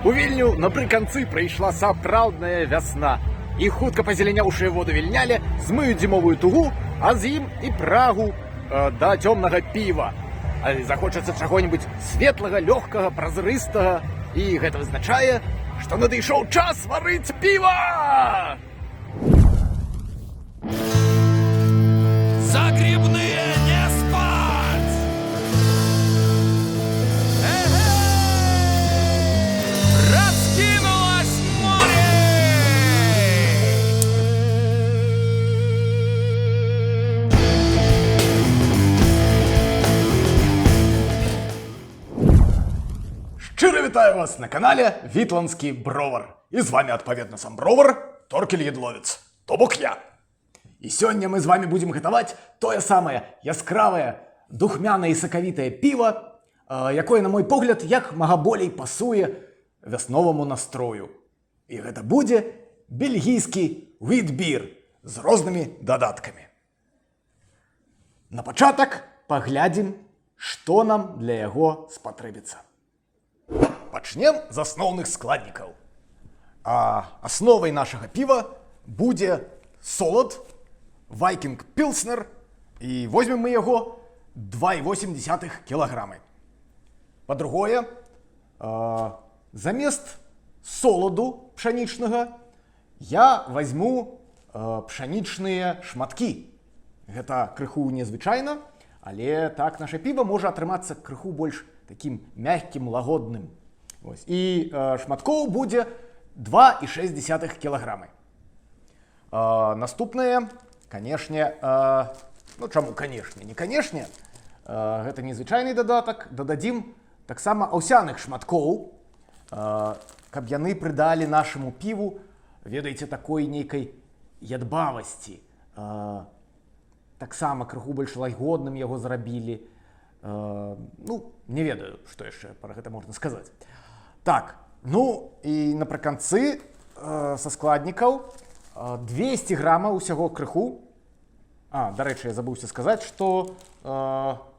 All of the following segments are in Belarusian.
У Вільню напрыканцы прыйшла сапраўдная вясна. І хутка пазеляняўшыя воды Вільняле змыюць зімовую тугу, а з ім і прагу да цёмнага піва. Але захочацца чаго-небудзь светлага, лёгкага, празрыстага. І гэта вызначае, што надышоў час варыць піва! Загребные не спать! Эгей! Раскинулось море! Шчыра вітаю вас на канале Вітландскі бровар. І з вами адпаведна сам бровар Торкель Едловец, то бок я. І сёння мы з вами будзем гатаваць тое самае яскравае, духмянае і сакавітае піва, якое, на мой погляд, як мага болей пасуе вясноваму настрою. І гэта будзе бельгійскі вітбір з рознымі дадаткамі. На пачатак паглядзім, што нам для яго спатрэбіцца. Пачнем з асноўных складнікаў. А асновай нашага піва будзе солод Viking Pilsner, і возьмем мы яго 2,8 кілаграмы. Па-другое, замест соладу пшанічнага я возьму пшанічныя шматкі. Гэта крыху незвычайна, але так наше піва можа атрымацца крыху больш такім мягкім, лагодным. Вось. І шматкоў будзе 2,6 кілаграмы. Наступнае, канешне, ну чаму канешне, не канешне, гэта незвычайны дадатак, дададзім таксама аўсяных шматкоў, каб яны прыдалі нашаму піву, ведаеце, такой нейкай ядбавасці. Таксама крыху больш лагодным яго зрабілі. Ну, не ведаю, што яшчэ пра гэта можна сказаць. Так, ну і напрыканцы са складнікаў 200 грамаў усяго крыху. А, дарэчы, я забыўся сказаць, што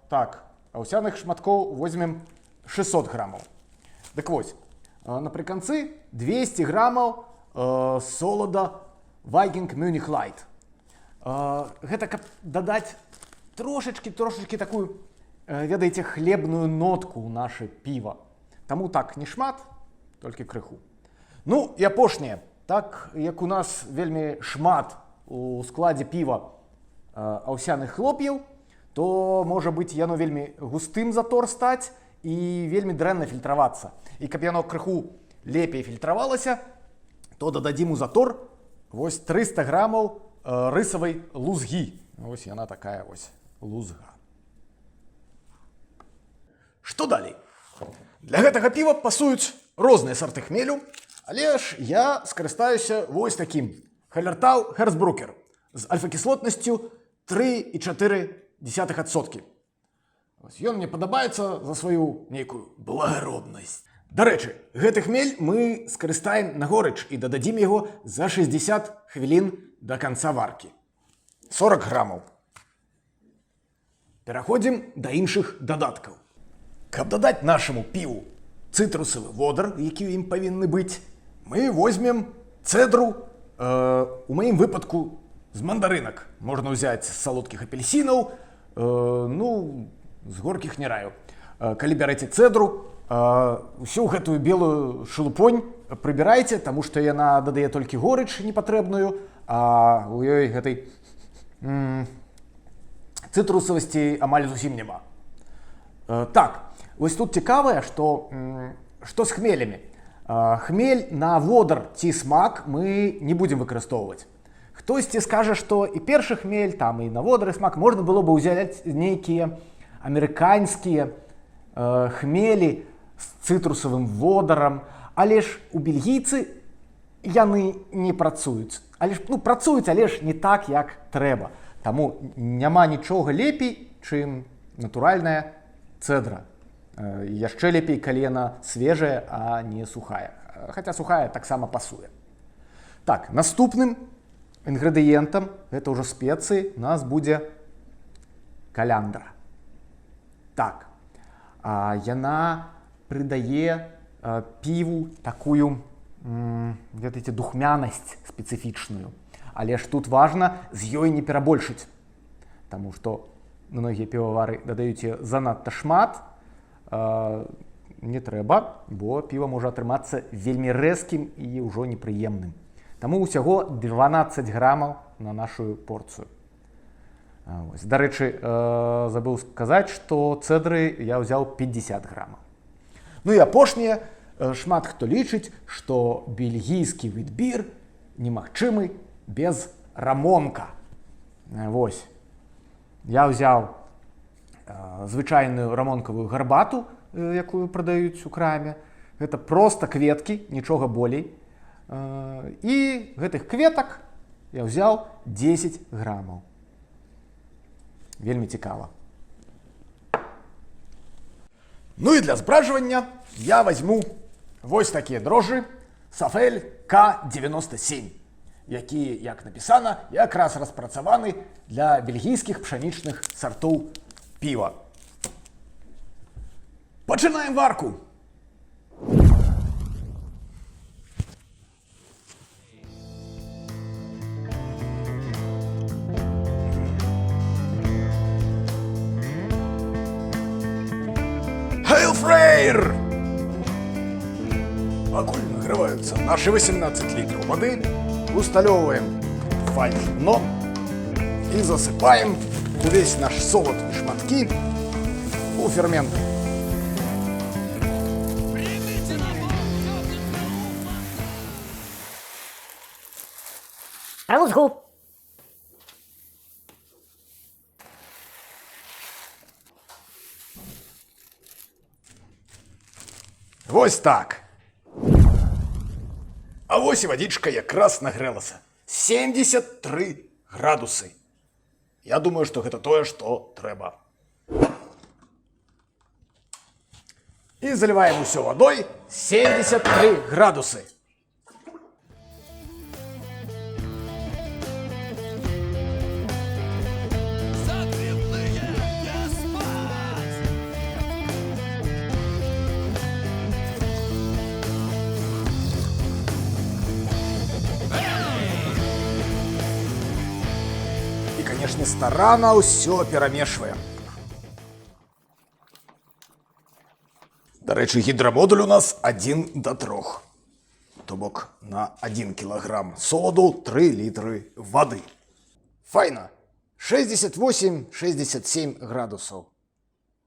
так, аўсяных шматкоў возьмем 600 грамаў. Дык вось, напрыканцы 200 грамаў солода Viking Munich Light. Гэта каб дадаць трошачкі, трошачкі такую, ведаеце, хлебную нотку ў наше піва. Таму так не шмат, толькі крыху. Ну і апошняе, так як у нас вельмі шмат у складзе піва аўсяных хлоп'яў, то можа быць яно вельмі густым затор стаць і вельмі дрэнна фільтравацца. І каб яно крыху лепей фільтравалася, то дададзім у затор вось 300 грамаў рысавай лузгі. Вось яна такая вось лузга. Што далей? Для гэтага піва пасуюць розныя сарты хмелю, але ж я скарыстаюся вось такім Халертау Херцбрукер з альфа-кіслотнасцю 3,4%. Вось ён мне падабаецца за сваю нейкую благароднасць. Дарэчы, гэты хмель мы скарыстаем на горыч і дададзім яго за 60 хвілін да канца варкі. 40 грамаў. Пераходзім да іншых дадаткаў. Каб дадаць нашаму піву цытрусавы водар, які ў ім павінны быць, мы возьмем цэдру, у маім выпадку з мандарынак. Можна ўзяць з салодкіх апельсінаў, ну, з горкіх не раю. Калі бярэце цэдру, усю гэтую белую шелупонь прыбірайце, таму што яна дадае толькі горыч непатрэбную, а у ёй гэтай цытрусавасці амаль зусім няма. Так, вось тут цікавае, што з хмелямі. Хмель на водар ці смак мы не будзем выкарыстоўваць. Хтосьці скажа, што і першы хмель, там і на водар і смак можна было бы ўзяць нейкія амерыканскія хмелі з цытрусавым водарам, але ж у бельгійцы яны не працуюць. Але ж, ну, працуюць, але ж не так, як трэба. Таму няма нічога лепей, чым натуральная цэдра. Яшчэ лепей, калі яна свежая, а не сухая. Хаця сухая таксама пасуе. Так, наступным інгрэдыентам, гэта ўжо спецыі, у нас будзе каляндра. Так, яна прыдае піву такую, ведаеце, духмянасць спецыфічную. Але ж тут важна з ёй не перабольшыць, таму што многія півавары дадаюць яе занадта шмат. Не трэба, бо піва можа атрымацца вельмі рэзкім і ўжо непрыемным. Таму ўсяго 12 грамаў на нашу порцыю. Вось. Дарэчы, забыў сказаць, што цэдры я ўзяў 50 грамаў. Ну і апошняе, шмат хто лічыць, што бельгійскі вітбір немагчымы без рамонка. Вось. Я ўзяў звычайную рамонкавую гарбату, якую прадаюць у краме. Гэта проста кветкі, нічога болей. І гэтых кветак я ўзяў 10 грамаў. Вельмі цікава. Ну і для збражвання я возьму вось такія дрожжы Сафель К97, якія, як напісана, якраз распрацаваны для бельгійскіх пшанічных сартоў піва. Пачынаем варку! Hail Freyr! Пакуль нагреваются наши 18 литров воды, усталёўваем фальш-дно и засыпаем увесь наш солод и шматки у ферменты. Примите на Про лузгу. Вось так. А вось і вадзічка якраз нагрэлася. 73 градусы. Я думаю, што гэта тое, што трэба. І заліваем усё вадой 73 градусы. Задрипные не спать! І, канешне, старанна ўсё перамешваем. Дарэчы, гідрамодуль у нас 1 до 3. То бок на 1 кілаграм соду 3 літры вады. Файна. 68-67 градусаў.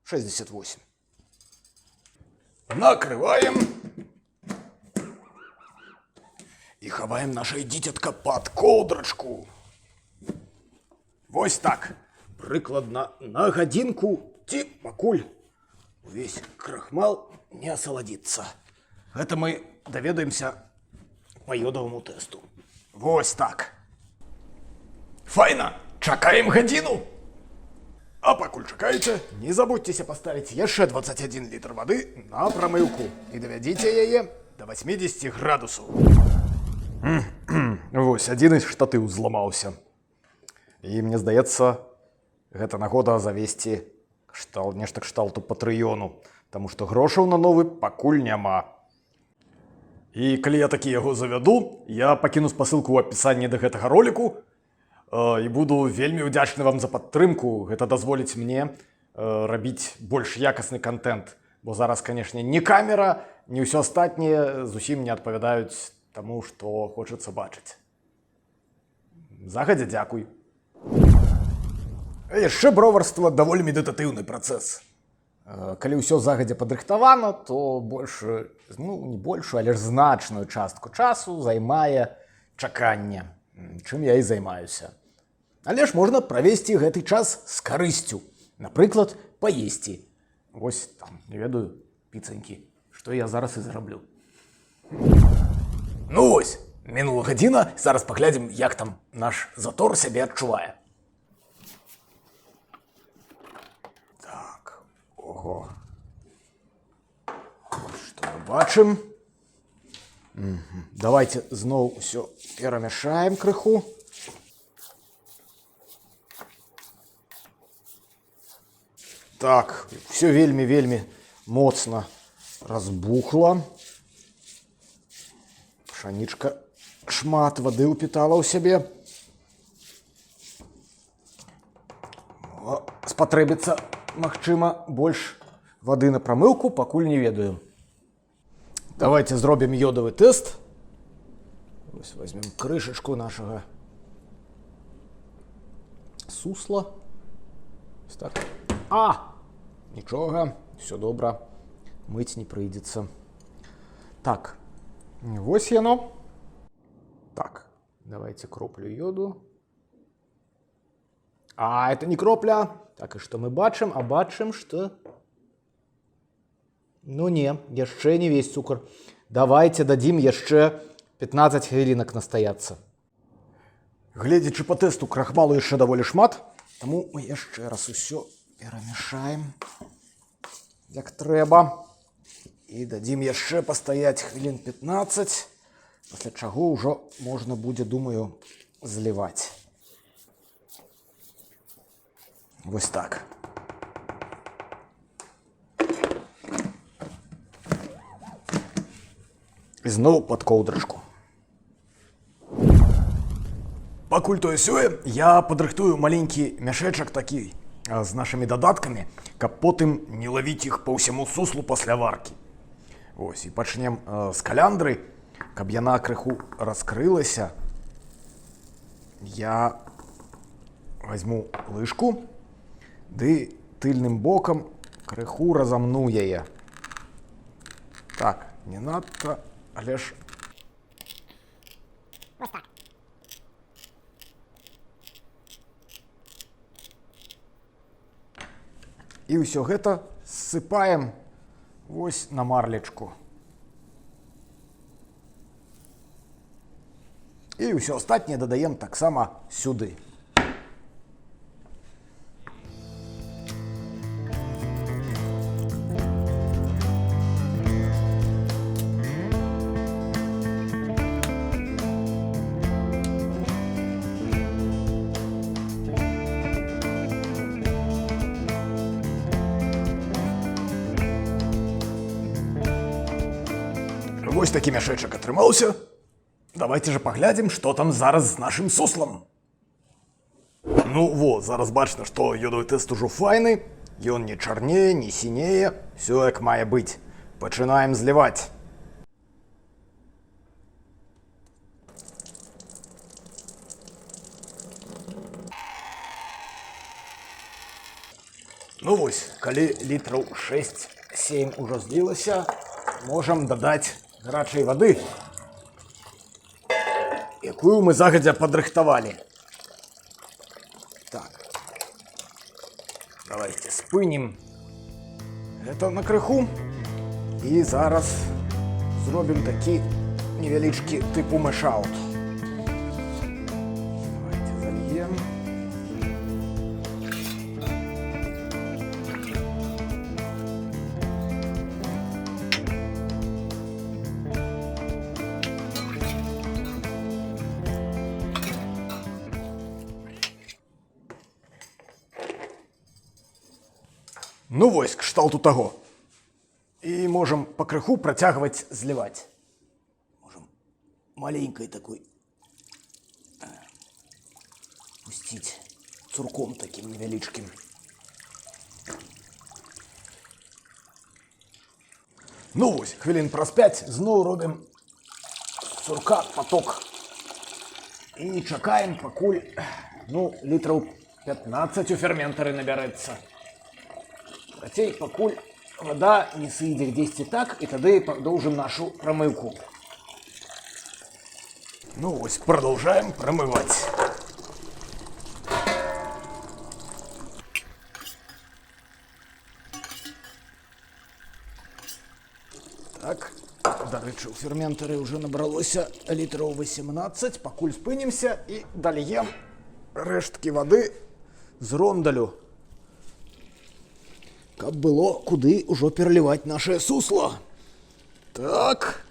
68. Накрываем. І хаваем наше дзіцятка пад коўдрачку. Вось так. Прыкладна на гадзінку ці пакуль увесь крахмал не асаладзіцца. Гэта мы даведаемся па ёдаваму тэсту. Вось так. Файна, чакаем гадзіну. А пакуль чакаеце, не забудзьцеся паставіць яшчэ 21 літр вады на прамыўку і давядзіце яе до 80 градусаў. Вось адзіны штатыў зламаўся. І мне здаецца, гэта нагода завесці кшталт, нешта кшталту патрыёну, таму што грошаў на новы пакуль няма. І калі я такі яго завяду, я пакіну спасылку ў апісанні да гэтага роліку і буду вельмі ўдзячны вам за падтрымку. Гэта дазволіць мне рабіць больш якасны кантэнт. Бо зараз, канешне, ні камера, ні ўсё астатняе зусім не адпавядаюць таму, што хочацца бачыць. Загадзя дзякуй. А яшчэ броварства даволі медытатыўны працэс. Калі ўсё загадзя падрыхтавана, то больш, ну, не большую, але ж значную частку часу займае чаканне, чым я і займаюся. Але ж можна правесці гэты час з карысцю. Напрыклад, паесці. Вось там, не ведаю, піцанькі, што я зараз і зраблю. Ну вось, мінула гадзіна, зараз паглядзім, як там наш затор сябе адчувае. Так, ого. Што мы бачым? Мгм. Давайте зноў усё перамяшаем крыху. Так, все вельмі-вельмі моцна разбухла. Пшанічка шмат вады ўпітала ў сябе. Спатрэбіцца, магчыма, больш вады на прамыўку, пакуль не ведаю. Давайте зробім ёдавы тэст. Вось возьмем крышачку нашага сусла. Ось так. А! Нічога, все добра. Мыць не прыйдзецца. Так, вось яно. Так, давайте кроплю йоду. А, это не кропля. Так, і што мы бачым? А бачым, што... Ну не, яшчэ не весь цукар. Давайте дадзім яшчэ 15 хвілінак настаяцца. Гледзячы па тэсту, крахмалу яшчэ даволі шмат, таму мы яшчэ раз усё перамяшаем, як трэба. І дадзім яшчэ пастаяць хвілін 15, пасля чаго ўжо можна будзе, думаю, зліваць. Вось так. І зноў пад коўдрачку. Пакуль тое сёе, я падрыхтую маленькі мяшэчак такі з нашымі дадаткамі, каб потым не лавіць іх па ўсяму суслу пасля варкі. Ось, і пачнем з каляндры, каб яна крыху раскрылася. Я возьму лыжку ды тыльным бокам крыху разамну яе. Так, не надта, але ж Вось так. І ўсё гэта ссыпаем вось на марлечку. І ўсё астатняе дадаем таксама сюды. Вось такі мяшэчак атрымаўся. Давайте же паглядзім, што там зараз з нашым суслам. Ну во, зараз бачна, што ёдавы тэст ужо файны. Ён не чарнее, не сінее, всё як мае быць. Пачынаем зліваць. Ну вось, калі літраў 6-7 ужо злілася, можам дадаць гарачай вады, якую мы загадзя падрыхтавалі. Так. Давайте спынім гэта на крыху. І зараз зробім такі невялічкі тыпу мэшаут. Давайте зальем. Ну вось, кшталту таго. І можам пакрыху працягваць зліваць. Можам маленькай такой пусціць цурком такім невялічкім. Ну вось, хвілін праз 5 зноў робім з цурка поток. І чакаем, пакуль, ну, літраў 15 у ферментары набярэцца. Хацей, пакуль вода не сыдзе дзесьці так, і тады продолжим нашу промывку. Ну вось, продолжаем промывать. Так, дарэчы, у ферментары ўжо набралося літраў 18, пакуль спынімся і дальем рэшткі вады з рондалю. Каб было куды ўжо пераліваць наше сусло. Так.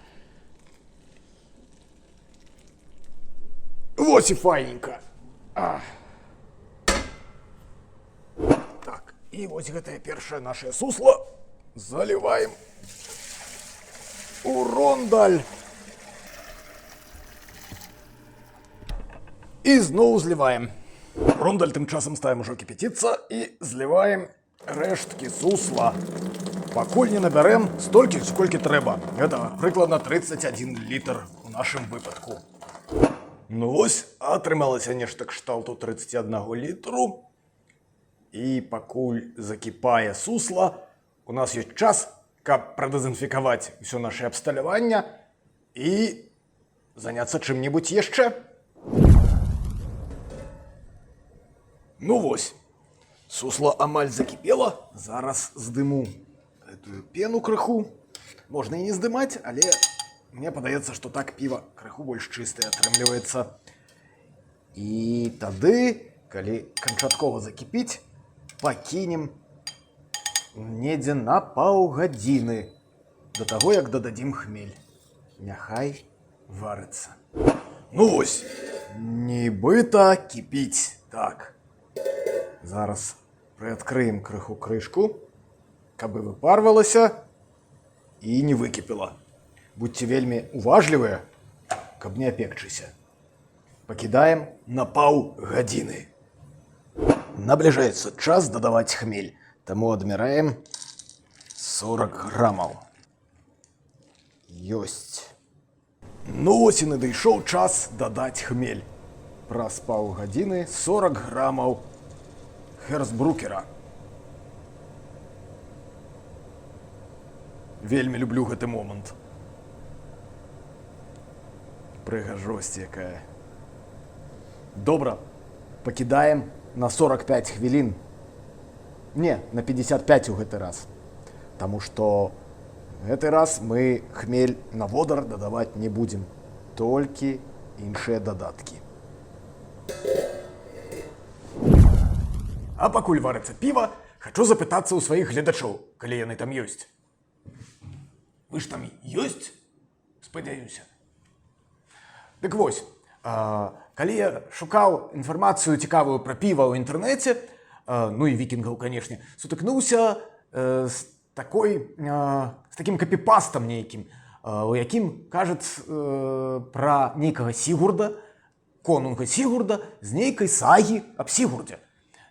Вось і файненька. А. Так, і вось гэтае першае наше сусло заліваем у рондаль. І зноў зліваем. Рондаль тым часам ставім ужо кіпяціцца і зліваем рэшткі сусла. Пакуль не набярэм столькі, сколькі трэба. Гэта прыкладна 31 літр у нашым выпадку. Ну вось, атрымалася нешта кшталту 31 літру. І пакуль закіпае сусла, у нас ёсць час, каб прадэзінфікаваць усё наше абсталяванне і заняцца чым-небудзь яшчэ. Ну вось, сусла амаль закіпела, зараз здыму гэтую пену крыху. Можна і не здымаць, але мне падаецца, што так піва крыху больш чыстае атрымліваецца. І тады, калі канчаткова закіпіць, пакінем недзе на паўгадзіны да таго, як дададзім хмель. Няхай варыцца. Ну вось, нібыта кіпіць. Так. Зараз прыадкрыем крыху крышку, каб і выпарвалася і не выкіпела. Будьце вельмі уважлівыя, каб не апекчыся. Пакідаем на паўгадзіны. Набліжаецца час дадаваць хмель, таму адміраем 40 грамаў. Ёсць. Ну вось і надышоў час дадаць хмель. Праз паўгадзіны 40 грамаў Херсбрукера. Вельмі люблю гэты момант. Прыгажосць якая. Добра, пакідаем на 45 хвілін. Не, на 55 у гэты раз. Таму што гэты раз мы хмель на водар дадаваць не будзем. Толькі іншыя дадаткі. А пакуль варыцца піва, хачу запытацца ў сваіх гледачоў, калі яны там ёсць. Вы ж там ёсць? Спадзяюся. Дык вось, калі я шукаў інфармацыю цікавую пра піва ў інтэрнэце, ну і вікінгаў, канешне, сутыкнуўся з такім капіпастам нейкім, у якім кажуць пра нейкага Сігурда, конунга Сігурда з нейкай сагі аб Сігурдзе.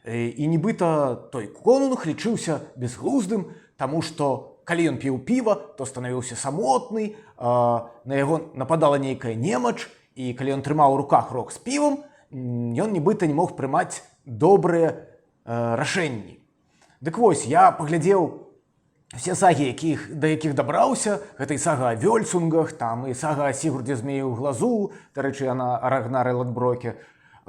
І нібыта той конунг лічыўся безглуздым, таму што калі ён піў піва, то станавіўся самотны, на яго нападала нейкая немач, і калі ён трымаў у руках рог з півам, ён нібыта не мог прымаць добрыя рашэнні. Дык вось, я паглядзеў все сагі, да якіх дабраўся, гэта і сага о Вёльсунгах, там і сага о Сігурдзе змею ў глазу, дарэчы, яна о Рагнары Ладброке.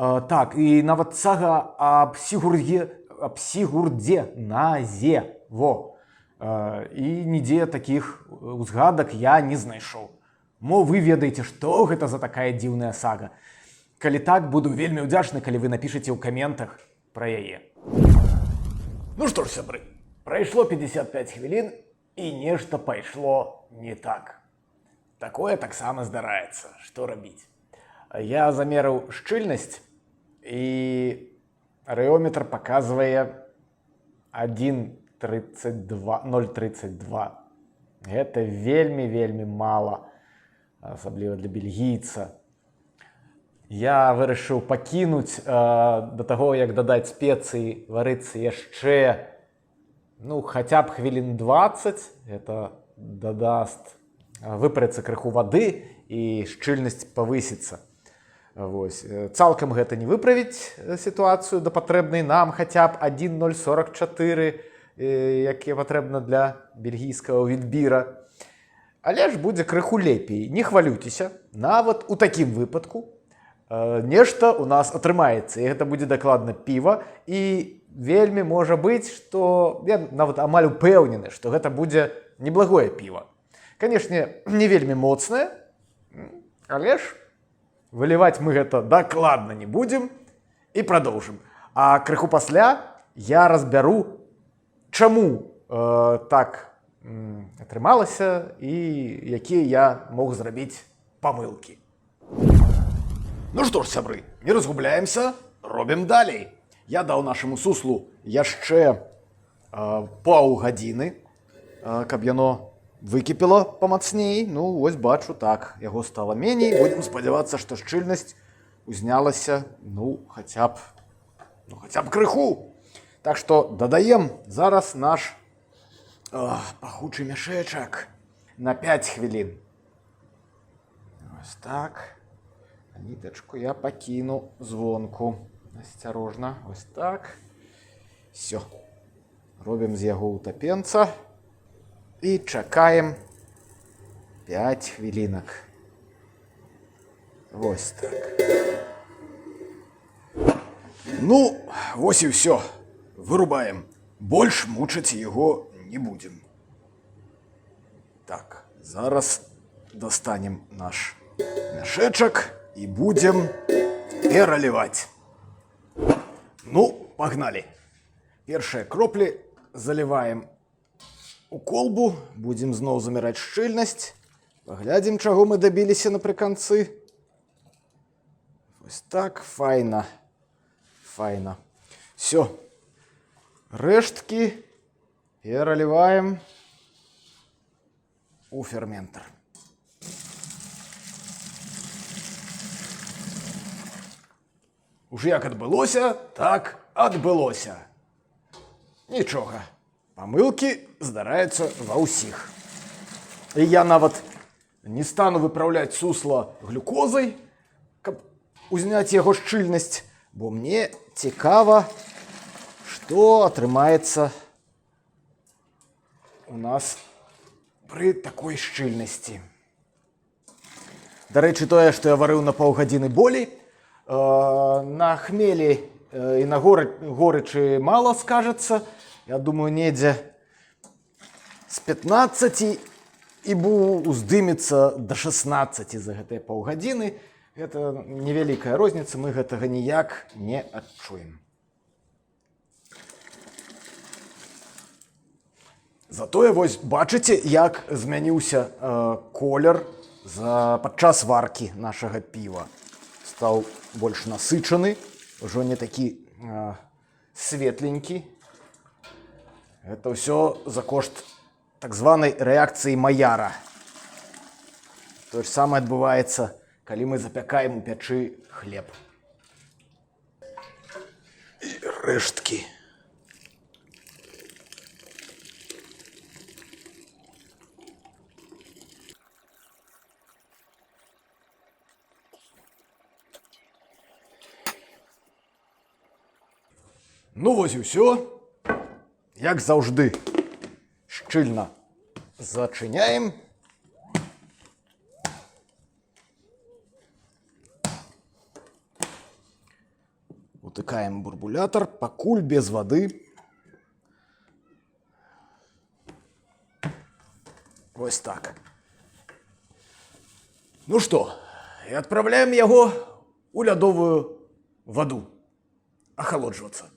Так, і нават сага аб Сігурдзе, аб Сігурдзе Назе, во. І нідзе такіх узгадак я не знайшоў. Мо вы ведаеце, што гэта за такая дзіўная сага. Калі так, буду вельмі ўдзячны, калі вы напішаце ў каментах пра яе. Ну што ж, сябры, прайшло 55 хвілін і нешта пайшло не так. Такое таксама здараецца, што рабіць. Я замерыў шчыльнасць, і рэометр паказвае 1,32, 0,32. Гэта вельмі, вельмі мала, асабліва для бельгійца. Я вырашыў пакінуць да таго, як дадаць спецыі, варыцца яшчэ, ну, хаця б хвілін 20, это дадаст, выпарыцца крыху вады і шчыльнасць павысіцца. Вось. Цалкам гэта не выправіць сітуацыю да патрэбнай нам хаця б 1,044, якія патрэбна для бельгійскага вітбіра. Але ж будзе крыху лепей. Не хвалюйцеся, нават у такім выпадку нешта у нас атрымаецца, і гэта будзе дакладна піва, і вельмі можа быць, што я нават амаль упэўнены, што гэта будзе неблагое піва. Канешне, не вельмі моцнае, але ж выліваць мы гэта дакладна не будзем і прадоўжым. А крыху пасля я разбяру, чаму так атрымалася і якія я мог зрабіць памылкі. Ну што ж, сябры, не разгубляемся, робім далей. Я даў нашаму суслу яшчэ паўгадзіны, каб яно выкіпела памацней. Ну, вось бачу, так, яго стала меней. Будзем спадзявацца, што шчыльнасць узнялася, ну, хаця б крыху. Так што дадаем зараз наш пахучы мяшэчак на 5 хвілін. Вось так. А нітачку я пакіну звонку. Асцярожна, вось так. Всё. Робім з яго утапенца і чакаем 5 хвілінак. Вось так. Ну, вось і ўсё. Вырубаем. Больш мучыць яго не будзем. Так, зараз дастанем наш мяшэчак і будзем пераліваць. Ну, погнали. Першыя кроплі заліваем у колбу, будзем зноў заміраць шчыльнасць. Паглядзім, чаго мы дабіліся напрыканцы. Вось так, файна. Файна. Всё. Рэшткі пераліваем у ферментар. Уж як адбылося, так адбылося. Нічога. Памылкі здараюцца ва ўсіх. І я нават не стану выпраўляць сусла глюкозай, каб узняць яго шчыльнасць, бо мне цікава, што атрымаецца у нас пры такой шчыльнасці. Дарэчы, тое, што я варыў на паўгадзіны болей, на хмелі і на горычы мала скажацца. Я думаю, недзе з 15 і бу уздымецца да 16 за гэтыя паўгадзіны. Гэта невялікая розніца, мы гэтага ніяк не адчуем. Затое вось бачыце, як змяніўся колер падчас варкі нашага піва. Стаў больш насычаны, ўжо не такі светленькі. Гэта ўсё за кошт так званай рэакцыі Маяра. Тое ж самае адбываецца, калі мы запякаем у пячы хлеб. І рэшткі. Ну вось і ўсё. Як заўжды, шчыльна зачыняем. Утыкаем бурбулятор, пакуль без вады. Вось так. Ну што, і адпраўляем яго ў лядовую ваду ахалоджвацца.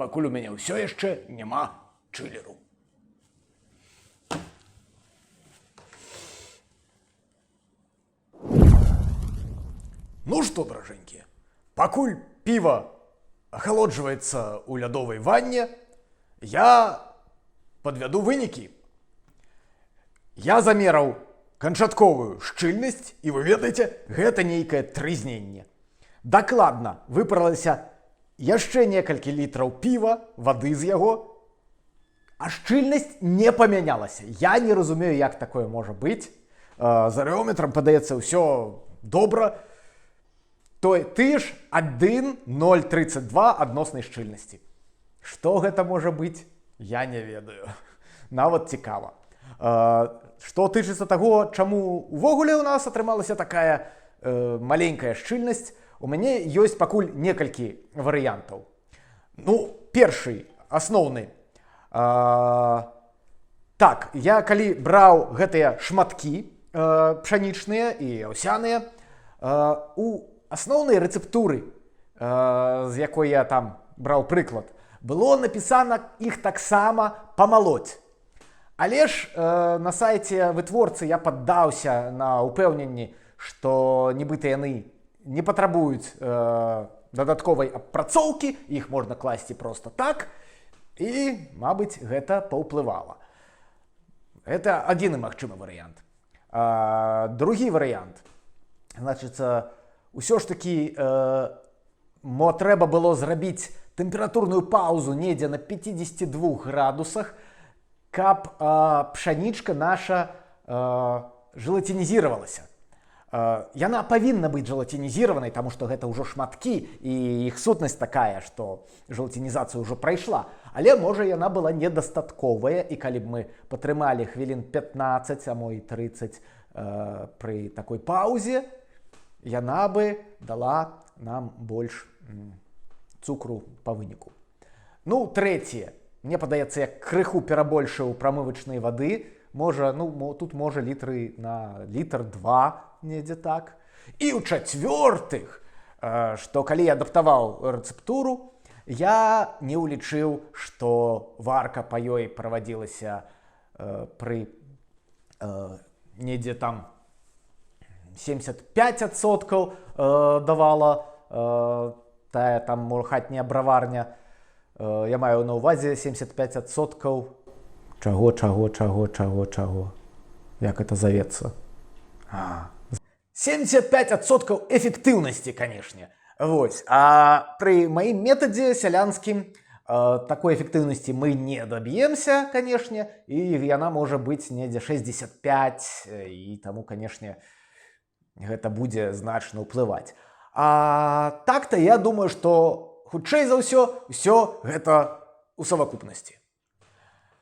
Пакуль у мяне ўсё яшчэ няма чылеру. Ну што, даражэнькія, пакуль піва ахалоджваецца ў лядовай ванне, я падвяду вынікі. Я замераў канчатковую шчыльнасць, і вы ведаеце, гэта нейкае трызненне. Дакладна выпаралася яшчэ некалькі літраў піва, вады з яго, а шчыльнасць не памянялася. Я не разумею, як такое можа быць. З арэометрам, падаецца, ўсё добра. Той ты ж 1,032 адноснай шчыльнасці. Што гэта можа быць, я не ведаю. Нават цікава. Што тычыцца таго, чаму увогуле ў нас атрымалася такая маленькая шчыльнасць, у мяне ёсць пакуль некалькі варыянтаў. Ну, першы, асноўны. Так, я калі браў гэтыя шматкі пшанічныя і аўсяныя, у асноўнай рэцэптуры, з якой я там браў прыклад, было напісана іх таксама памалоць. Але ж на сайце вытворцы я паддаўся на ўпэўненні, што нібыта яны не патрабуюць дадатковай апрацоўкі, іх можна класці проста так, і, мабыць, гэта паўплывала. Это адзіны магчымы варыянт. Другі варыянт. Значыцца, Усё ж такі мо трэба было зрабіць тэмпературную паўзу недзе на 52 градусах, каб пшанічка наша желатинизировалася. Яна павінна быць желатинизированной, таму што гэта ўжо шматкі і іх сутнасць такая, што желатинізацыя ўжо прайшла. Але можа, яна была недастатковая, і калі б мы патрымалі хвілін 15, а мо і 30 пры такой паўзе, яна бы дала нам больш цукру па выніку. Ну, трэцяе. Мне падаецца, я крыху перабольшыў прамывачнай вады. Можа, ну, тут можа літры на літр два недзе так. І ў чацвёртых, што калі я адаптаваў рэцэптуру, я не ўлічыў, што варка па ёй правадзілася пры недзе там 75% давала тая там хатняя браварня. Я маю на ўвазе 75% чаго, чаго, чаго, чаго, чаго. Як это завецца? 75% эфектыўнасці, канешне. Вось. А пры маім метадзе сялянскім такой эфектыўнасці мы не даб'емся, канешне, і яна можа быць недзе 65, і таму, канешне, гэта будзе значна ўплываць. А так-то я думаю, што хутчэй за ўсё ўсё гэта ў савакупнасці.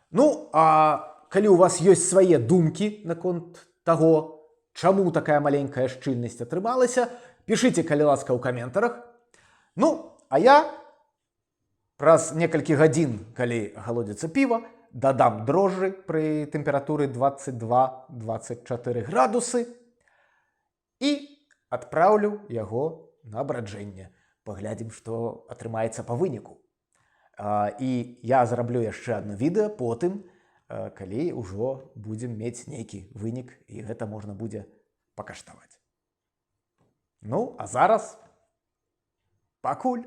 Ну, а калі у вас ёсць свае думкі наконт таго, чаму такая маленькая шчыльнасць атрымалася, пішыце, калі ласка, ў каментарах. Ну, а я праз некалькі гадзін, калі галодзіцца піва, дадам дрожжы пры тэмпературы 22-24 градусы і адпраўлю яго на браджэнне. Паглядзім, што атрымаецца па выніку. І я зраблю яшчэ одно відэа потым, калі ўжо будзем мець нейкі вынік і гэта можна будзе пакаштаваць. Ну, а зараз пакуль.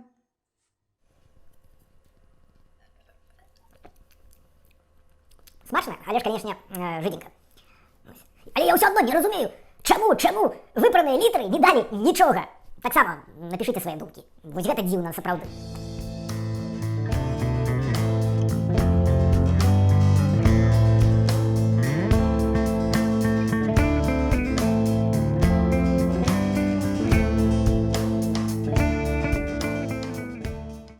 Смачна, але ж, канешне, жиденька. Ось. Але я ўсё адно не разумею, чаму выбраныя літры не далі нічога. Таксама напішыце свае думкі. Вось гэта дзіўна сапраўды.